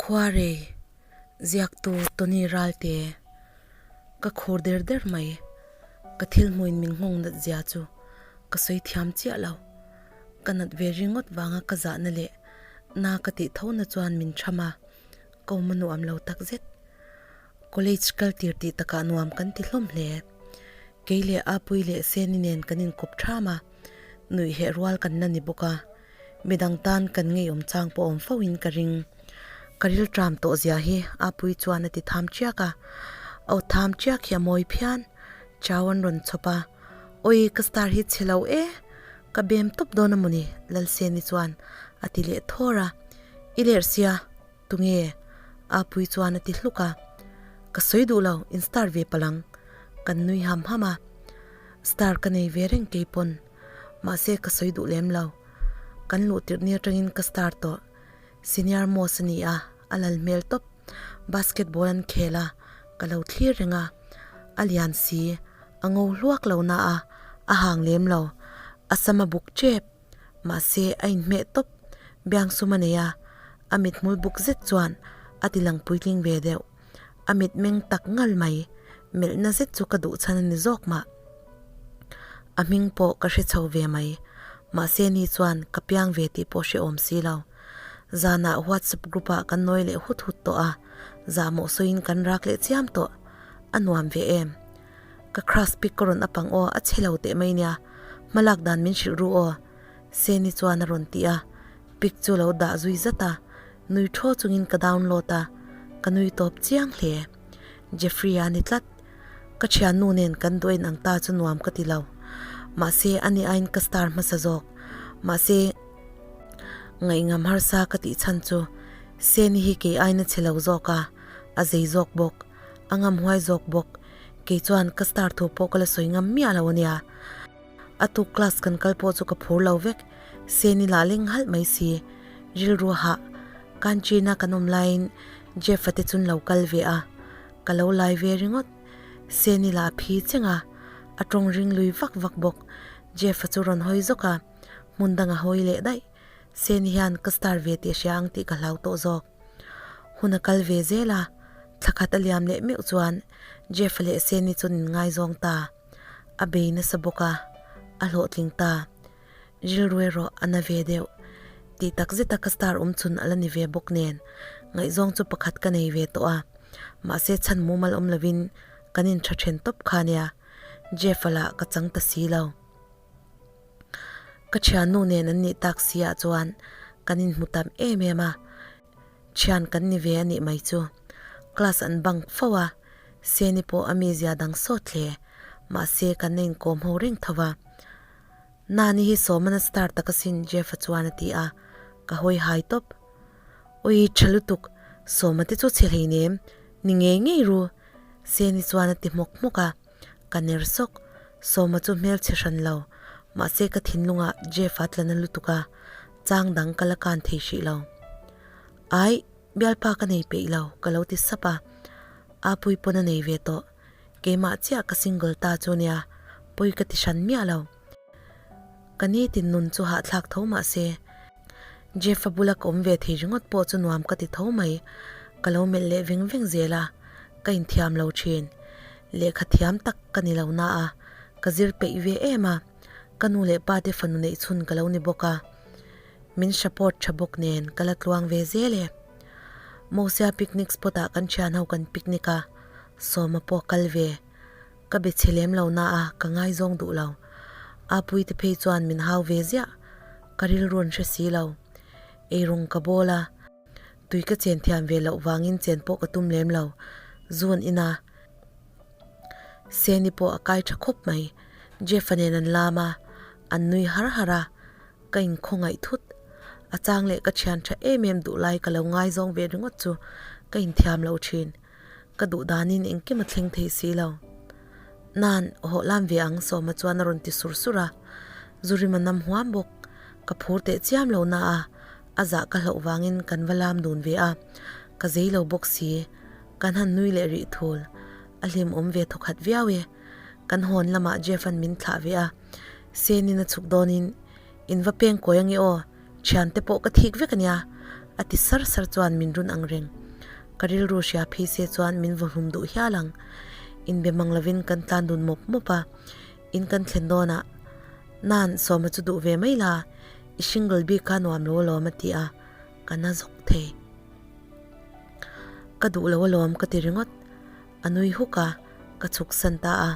Khuarei, ziaktu Tony Ralte, Ka khur der der mai. Ka thil hmuin min nghawng nat zia chu ka sawi thiam chiah lo. Ka nat ve ringawt vanga ka zahna leh na ka tih tho na chuan min tham a, ka awm a nuam lo tak zet. College kal tir tih takah nuam kan ti hlawm hle. Kei leh Apui leh Seni nen kan inkawp tham a, nuih heh rual kan la ni bawk a. Midang tan kan ngeiawm chang pawh awm fo in ka ring. Ka ril tram tawh zia hi Apui chuan a ti tham chiak a. Aw tham chiak hi a mawi phian. Chau an rawn chhawp a. Awi ka star hi chhe lo e. Ka bem tawp dawn a mawni Lalseni chuan a ti leh thawr a. I lerh sia tunge? Apui chuan a ti hluk a. Ka sawi duh lo in star ve palang. Kan nui ham ham a. Star ka nei ve reng keipawn. Mahse ka sawi duh lem lo. Kan luh tirh ni atangin ka star tawh. Senior most a ni a, a lal hmel tawp. Basketball an khel a, ka lo thlir reng a. A lian si, a ngo hluak lo na a, a hang lem lo. A sam a buk tep. Mahse a inhmeh tawp. Biangsum a nei a, a mithmul buk zet chuan a ti lang puitling ve deuh. A mitmeng tak ngal mai, melhna zet chu ka duh chhan a ni zawk mah. A hming pawh ka hre chho ve mai, mahse ni chuan ka piang ve tih pawh hre awm si lo. Zanah WhatsApp group ah kan nawi leh hut hut tawh a, zahmawh sawiin kan rak leh chiam tawh. A nuam ve em? Ka crush pic ka rawn apang aw, a chhe lo teh mai nia, hmalak dan min hrilh ru aw, Seni chuan a rawn ti a, pic chu lo dah zui zat a, nui thaw chungin ka download a, ka nui tawp chiang hle. Jeffrey a ni tlat. Ka thiannu nen kan duh en ang ta chu nuam ka ti lo. Mahse ani aiin ka star hmasa zawk. Mahse ngaihngam harsa ka tih chhan chu Seni hi kei aina che lo zawk a, a zei zawk bawk, a ngam huai zawk bawk. Kei chuan ka star thu pawh ka la sawi ngam miah lo ania. A tuk class kan kal pawh chu ka phur lo vek. Seni lah leng halh mai si. Rilru hah. Kanchina kan awm laiin Jeff-a te chun lo kal ve a. Ka lo lai ve ringawt. Seni lah a phi cheng a, a tawng ring lui vak vak bawk. Jeff-a chu rawn hawi zawk a, hmun dang a hawi leh daih. Seni hian ka star ve tih a hria ang tih ka hlau tawh zawk. Hun a kal ve zel a, thla khat a liam leh meuh chuan Jeff-a leh Seni chuan in ngaizawng ta. A bei nasa bawk a, a hlawhtling ta. Rilru erawh a na ve deuh. Tih tak zeta ka star awm chhun a la ni ve bawk nen, ngaihzawng chu pakhat ka nei ve tawh a. Mahse chhan mumal awm lovin kan intha then tawp kha nia, Jeff-a lah ka chang ta si lo. Ka thiannu nen an nih tak si ah chuan kan inhmu tam em em a, thian kan ni ve a nih mai chu. Class an bunk fo a, Seni pawh a mizia dang sawt hle, mahse kan la inkawm ho reng tho va. Nani hi Sawmana star tak asin Jeff-a chuan a ti a, ka hawi hai tawp. Ui, tha lutuk, Sawma te chu chhe hleinem, ni ngei ngei ru, Seni chuan a ti hmawk hmawk a, ka ner sawk, Sawma chu hmel chhe hran lo, mahse ka thinlungah Jeff-a tla na lutuk a, chang dang ka la kan thei hrih lo. Ai, bialpa ka nei peih lo, ka lo ti sap a, Apui pawn a nei ve tawh. Keimah chiah ka single ta chu nia, pawi ka ti hran miah lo. Ka nitin nun chu hahthlak tho mah se, Jeff-a bula ka awm ve thei ringawt pawh chu nuam ka ti tho mai. Ka lo melh leh veng veng zel a, ka inthiam lo thin. Lehkha thiam tak ka ni lo na a, ka zir peih ve em a, ka nu leh pa te fanu neih chhun ka lo ni bawk a. Min support tha bawk nen ka la tluang ve zel e. Mosia picnic spot ah kan thian ho kan picnic a, Sawma pawh kal ve. Ka be chhe lem lo na a, ka ngaizawng duh lo. Apui te phei chuan min hau ve ziah. Ka rilru an hre si lo. Eirawng ka bawl a, tui ka chen thiam ve loh vangin chen pawh ka tum lem lo. Zun ina Seni pawh a kai tha khawp mai. Jeff-a nen an lam a, an nui har har a. Ka inkhawngaih thut. A chang leh ka thian tha em em duh lai ka lo ngaizawng ve ringawt chu ka inthiam lo thin. Ka duh danin engkim a thleng thei si lo. Nan, hawh lam ve ang Sawma chuan a rawn ti sur sur a. Zurima nam huam bawk. Ka phur teh chiam lo na a, a zah ka hlauh vangin kan va lam dun ve a. Ka zei lo bawk si. Kan han nui leh rih thul. A hlimawm ve thawkhat viau e. Kan hawn lamah Jeff-a'n min thlah ve a. Senin a chhuk dawnin, In va peng kawi ange aw, thiante pawh ka thik vek ania. A ti sar sar chuan min run ang reng. Ka rilru hria phei se chuan min vaw hlum duh hial ang. Inbe mang lovin kan tlan dun mawp mawp a, in kan thlen dawnah, Nan, Sawma chu duh ve mai la, i single bik kha nuam lo alawm a ti a, ka na zawk thei. Ka duh lo alawm ka ti ringawt. A nui huk a, ka chhuk san ta a.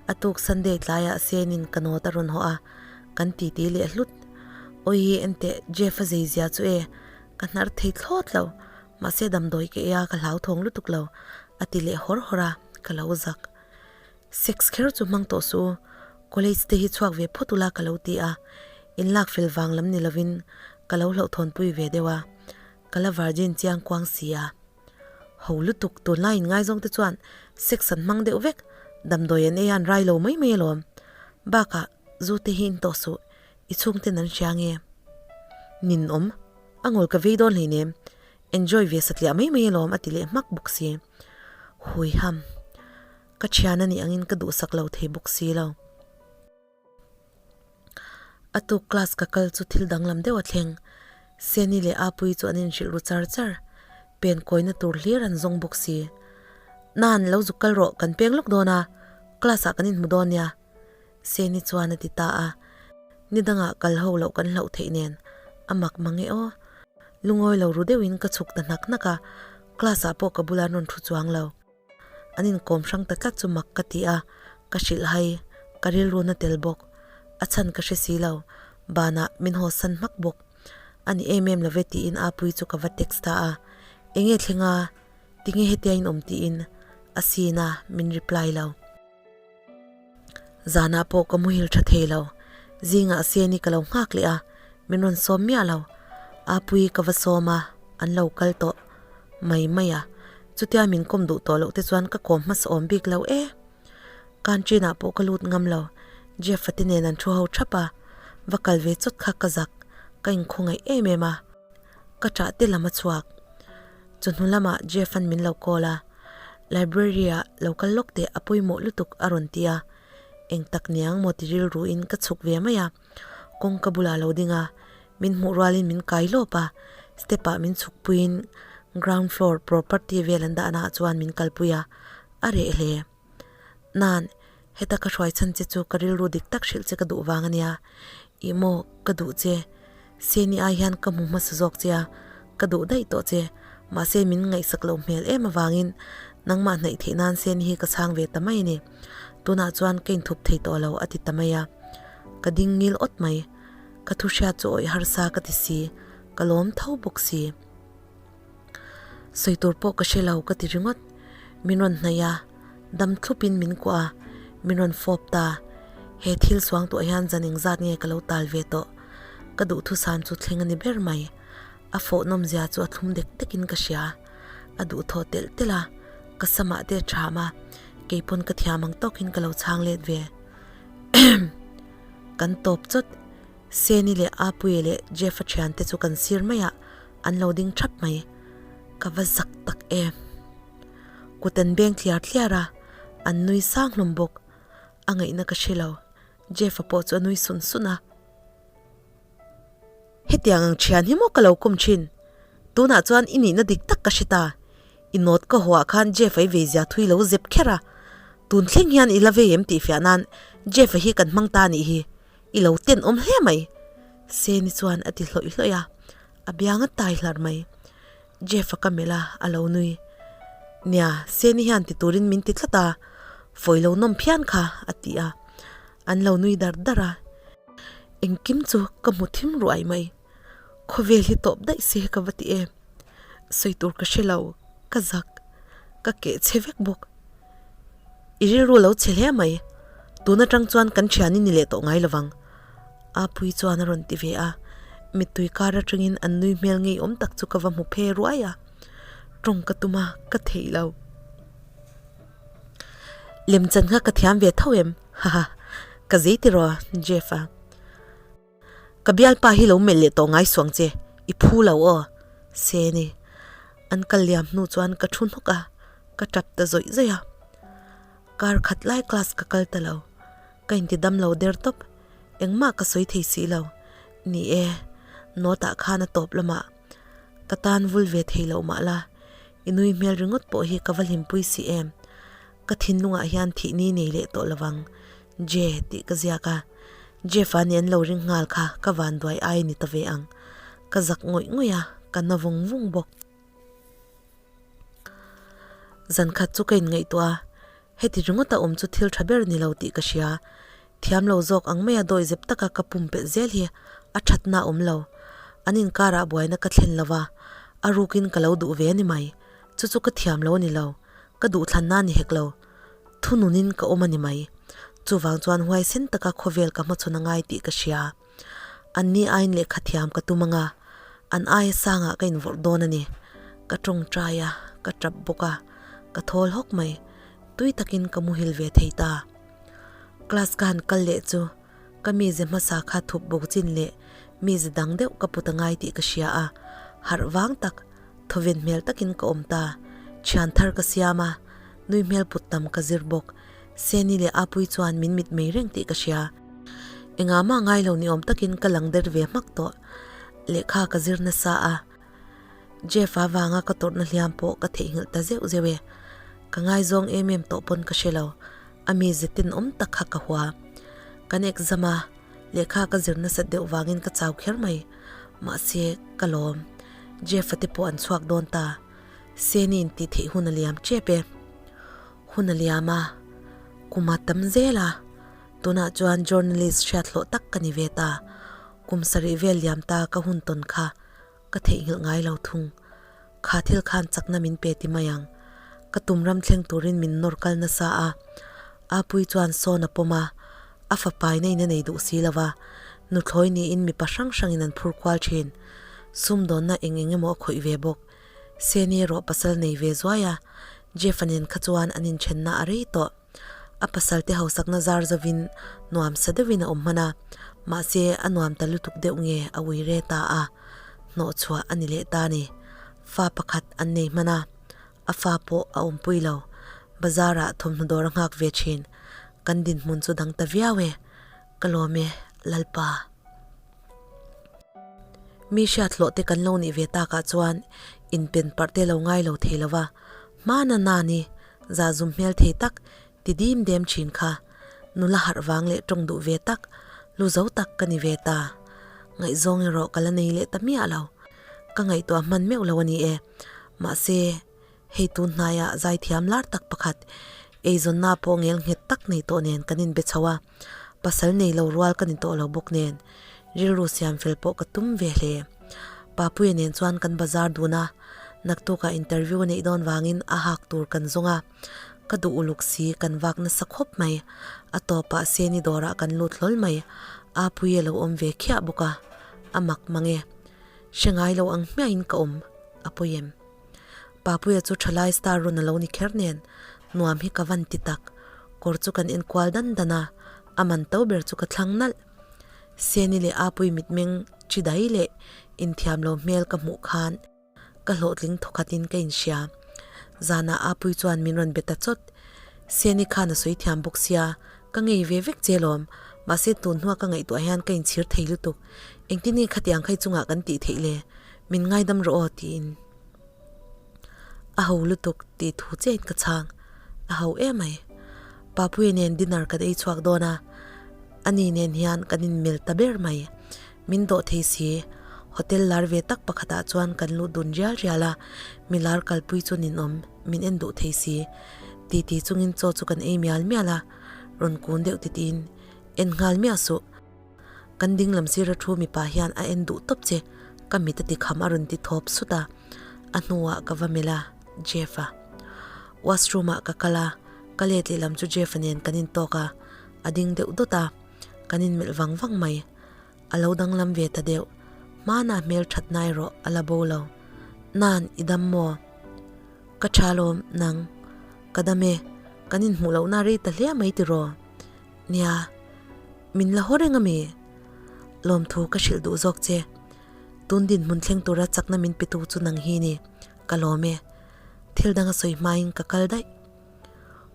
A tuk Sunday tlaiah Senin ka nawt a rawn haw a, kan titi leh hlut. Awi enteh Jeff a zei zia chu e, ka hnar thei thlawt lo, mahse damdawi ka ei a ka hlauthawng lutuk lo, a ti leh hawr hawr a, ka lo zak. Sex kher chu hmang tawh suh u, college te hi chhuak ve phawt ula ka lo ti a, inlak fel vang lam ni lovin ka lo hlauhthawnpui ve deuh a, ka la virgin chiang kuang si a. Ho lutuk tunlai in ngaizawng te chuan sex an hmang deuh vek, damdawi an ei a an rai lo mai mai alawm. Bakah zu te hi in tawh suh, i chhungten an hria nge? Nin awm, a ngawl ka vei dawn hleinem, enjoy ve satliah mai mai alawm a ti leh hmak bawk si. Hui ham, ka thian a nih angin ka duhsak lo thei bawk si lo. A tuk class ka kal chu thil danglam deuh a thleng. Seni leh Apuii chu an inhrilh ru char char. Pen kawina tur hlir an zawng bawk si. Nan, lo zuk kal rawh, kan peng lawk dawn a, class ah kan inhmu dawn nia. Seni chuan a ti ta a. Ni dangah kal ho loh kan hlauh theih nen a mak mang e aw. Lungawi lo ru deuhin ka chhuk ta hnak hnak a, class ah pawh ka bula an rawn thu chuang lo. An inkawm hrang ta tlat chu mak ka ti a, ka hrilh hai, ka rilru na tel bawk. A chhan ka hre si lo, banah min haw san hmak bawk. A ni em em love tiin Apuii chu ka va text ta a, Enge thleng a, tinge hetia in awm tiin a scene a, min reply lo. Zanah pawh ka muhil tha thei lo. Zingah Seni ka lo nghak leh a, min rawn sawm miah lo. Apuii ka va sawm a, an lo kal tawh mai mai a. Chutia min kawm duh tawh loh te chuan ka kawm hmasa awm bik lo e. Canteen ah pawh ka lut ngam lo. Jeff-a te nen an thu ho thap a, va kal ve chawt kha ka zak, ka inkhawngaih em em a. Ka ṭah te lam a chhuak. Chawhnu lamah Jeff-a'n min lo call a, Library-ah lo kal lawk teh a pawimawh lutuk a rawn ti a, eng tak niang maw ti rilruin ka chhuk ve mai a, kawngka bulah lo ding a, min hmuh rualin min kai lawp a, step-ah min chhuk puiin ground floor property vel an dahnaah chuan min kalpui a, a reh hle. Nan, heta ka hruai chhan che chu ka rilru dik tak hrilh che ka duh vang a nia. Ih maw, ka duh che. Seni ai hian ka hmu hmasa zawk che a, ka duh daih tawh che. Mahse min ngaihsak loh hmel em avangin nangmah hnaih theih nan Seni hi ka chhang ve ta mai a ni. Tunah chuan ka inthup thei tawh lo a ti ta mai a. Ka ding ngil awt mai. Ka thu hriat chu awih harsa ka ti si, ka lawm tho bawk si. Sawi tur pawh ka hre lo ka ti ringawt. Min rawn hnaih a, dam thlupin min kuah a, min rawn fawp ta. He thil suang tuah hian zan engzat nge ka lo tal ve tawh. Ka duhthusam chu thleng a ni ber mai. A fawh nawmzia chu a thlum dek dekin ka hria. A duhthawh telh telh a, ka samah te a ṭham a, keipawn ka thiam ang tawkin ka lo chhang let ve. Kan tawp chawt. Seni leh Apuia leh Jeff-a ṭhiante chu kan sir mai a, an lo ding ṭhap mai. Ka va zak tak em. Kut an beng thliar thliar a, an nui sang hlawm bawk. A ngaihna ka hre lo. Jeff-a pawh chu a nui sun sun a. Hetiang ang ṭhian hi maw ka lo kawm ṭhin? Tunah chuan i nihna dik tak ka hre ta. I note ka haw ah khan Jeff-a i vei zia thui lo zep kher a. Tun thleng hian i la vei em tih fiah nan Jeff-a hi kan hmang ta nih hi. I lo tenawm hle mai. Seni chuan a ti hlawih hlawih a, a biang a tai hlar mai. Jeff-a ka melh a, a lo nui. Nia, Seni hian ti turin min ti tlat a, fawi lo nawm phian kha, a ti a. An lo nui dar dar a. Engkim chu ka hmu thim ruai mai. Khawvel hi tawp daih se ka va ti em. Sawi tur ka hre lo, ka zak, ka keh chhe vek bawk. I rilru lo chhe hle mai, tun atang chuan kan thian i ni leh tawh ngai lovang. Apuii chuan a rawn ti ve a, mittui kar atangin an nui hmel ngeiawm tak chu ka va hmu phe ruai a, tawng ka tum a, ka theih lo. Lemchan kha ka thiam ve tho em? Haha, ka zei tiraw Jeff-a. Ka bialpa hi lo melh leh tawh ngai suang che, i phu lo aw. Seni, an kal liam hnu chuan ka thu hnawk a, ka tap ta zawih zawih a. Kar khat lai class ka kal ta lo, ka inti dam lo der tawp, engmah ka sawi thei si lo. Ni e, note ah khan a tawp lamah. Ka tan vul ve thei loh mah la, i nui hmel ringawt pawh hi ka va hlimpui si em. Ka thinlungah hian thih ni nei leh tawh lovang, Je tih ka ziak a. Jeff-a nih an lo ring nghal kha ka vanduai ai ni ta ve ang. Ka zak ngawih ngawih a, ka na vung vung bawk. Zan khat chu ka inngaihtuah a, heti ringawt a awm chu thil tha ber ni lo tih ka hria. Thiam lo zawk ang maia dawi zep taka ka pumpelh zel hi a thatna a awm lo. An inkarah buaina ka thlen lo va, a rukin ka lo duh ve a ni mai. Chu chu ka thiam lo a ni lo, ka duhthlanna a ni hek lo. Thununin ka awm a ni mai. Chuvang chuan huaisen taka khawvel ka hmachhawn a ngai tih ka hria. Anni aiin lehkha thiam ka tum anga, an aia sangah ka invawrh dawn a ni. Ka tawngtai a, ka tap bawk a, ka thawl hawk mai. Tui takin ka muhil ve thei ta. Class ka han kal leh chu ka mize hmasa kha thup bawk chin leh mize dang deuh ka put a ngai tih ka hria a, harh vang tak, thawven hmel takin ka awm ta. Thian thar ka siam a, nui hmel put tam ka zir bawk. Seni leh Apui chuan min mit mei reng tih ka hria. Engah mah ngai lo ni awm takin ka lang der ve hmak tawh. Lehkha ka zir nasa a, Jeff-a vanga ka tawrhna hliam pawh ka theihnghilh ta zeuh zeuh e. Ka ngaizawng em em tawh pawn ka hre lo, a mi zetin awm tak kha ka hua. Kan exam a, lehkha ka zir nasat deuh vangin ka chau kher mai. Mahse, ka lawm. Jeff-a te pawh an chhuak dawn ta. Seni intih theih hun a liam tep e. Hun a liam a, kum a tam zel a, tunah chuan journalist hriat hlawh tak ka ni ve ta. Kum sarih vel liam ta ka hun tawn kha ka theihnghilh ngai lo thung. Kha thil khan chakna min pe ti mai ang. Ka tum ram thleng turin min nawr kal nasa a, Apui chuan sawn a pawm a, a fapaina in a nei duh si lo va, nuthlawi niin mipa hrang hrangin an phur kual thin. Sumdawnna eng eng emaw a khawih ve bawk. Seni erawh pasal nei ve zuai a, Jeff-a nen kha chuan an inthenna a rei tawh. A pasal te hausakna zar zovin nuam sa deuhin a awm hman a, mahse a nuam ta lutuk deuh nge a ui re ta a, hnawhchhuah a ni leh ta a ni. Fa pakhat an nei hman a, a fa pawh a awmpui lo. Bazar-ah thawmhnaw dawr a nghak ve thin. Kan dinhmun chu dang ta viau e. Ka lawm e, Lalpa. Mi hriat hlawh te kan lo nih ve takah chuan inpen parh te lo ngai lo thei lo va, hmana nani za zum hmel thei tak ti dim dem thin kha nula harh vang leh tawng duh ve tak, lu zo tak ka ni ve ta. Ngaihzawng erawh ka la nei leh ta miah lo. Ka ngaihtuah hman meuh lo a ni e. Mahse. Hei tun hnaiah zaithiam lar tak pakhat, eizawnna pawh ngel nghet tak nei tawh nen kan inbe chho a, pasal nei lo rual ka ni tawh lo bawk nen rilru siam fel pawh ka tum ve hle. Papuia nen chuan kan bazar dun a, naktukah interview a neih dawn vangin a hak tur kan zawng a, ka duh uluk si kan vak nasa khawp mai, a tawpah Seni dawrah kan lut hlawl mai, Apuia lo awm ve khiah bawk a, a mak mang e, hre ngai lo ang hmiahin ka awm, a pawi em? Papuia chu thalai star run a lo ni kher nen nuam hi ka van ti tak. Kawr chu kan enkual dan dan a, a man to ber chu ka thlang nalh. Seni leh Apui mitmeng chi dai leh inthiam lo hmel ka hmuh khan ka hlawhtling thawkhatin ka inhria. Zanah Apui chuan min rawn be ta chawt. Seni khan a sawi thiam bawk sia, ka ngei ve vek che lawm. Mahse tun hnua ka ngaihtuah hian ka inchhir thei lutuk. Engtin nge khatiang khai chungah kan tih theih le? Min ngaidam rawh aw tiin a ho lutuk tih thu chiahin ka chhang. A ho em mai. Papuia nen dinner kan ei chhuak dawn a, ani nen hian kan inmel ta ber mai. Min dawh thei si. Hotel lar ve tak pakhatah chuan kan lut dun rial rial a, mi lar kalpui chu ninawm min en duh thei si. Titi chungin chaw chu kan ei mial mial a, rawn kun deuh titiin en nghal miah suh. Kan ding lam sira thu mipa hian a en duh tawp che, ka mit a ti kham a rawn ti thawp sut a, a hnuah ka va melh a, Jeff-a. Washroom ah ka kal a, ka let lehlam chu Jeff-a nen kan intawk a, a ding deuh dawt a, kan inmelh vang vang mai. A lo danglam ve ta deuh, hmanah hmel that na erawh a la bo lo. Nan, i dam maw? Ka tha lawm, nang. Ka dam e, kan inhmuh lohna rei ta hle mai tiraw? Nia, min la haw reng a mi? Lawmthu ka hrilh duh zawk che. Tun dinhmun thleng tura chakna min pe tu chu nang hi ni, ka lawm e. Thil dang a sawi hmain ka kal daih.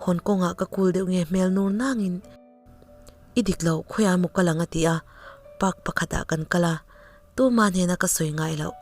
Hawn kawngah ka kul deuh nge hmel nur nangin i dik lo khawiah emaw ka lang a ti a, park pakhatah kan kal a, tuma hnena ka sawi ngai loh.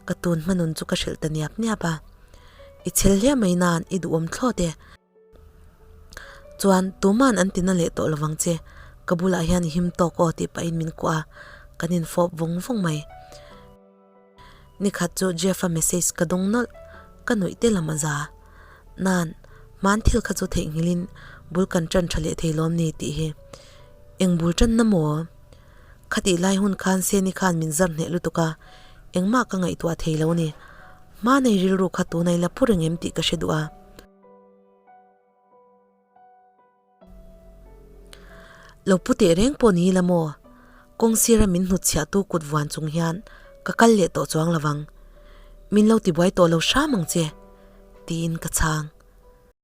Ka tun hma nun chu ka hrilh ta niap niap a. I chhel hle mai nan i duhawm thlawt e. Chuan tuman an tina leh tawh lovang che, ka bulah hian i him tawk aw tih pahin min kuah a, kan infawp vawng vawng mai. Nikhat chu Jeff-a message ka dawng nawlh, ka nuih te lam a za. Nan, hman thil kha chu theihnghilhin bul kan tan tha leh thei lawm ni tih hi. Eng bul tanna maw? Khatih lai hun khan Seni khan min zar hneh lutuk a, engmah ka ngaihtuah thei lo ni. Hmanei rilru kha tunai la pu reng em tih ka hre duh a. Lo pu teh reng pawh ni ila maw? Kawng sira min hnutchhiahtu kut vuan chung hian ka kal leh tawh chuang lovang. Min lo tibuai tawh lo hram ang che, tiin ka chhang.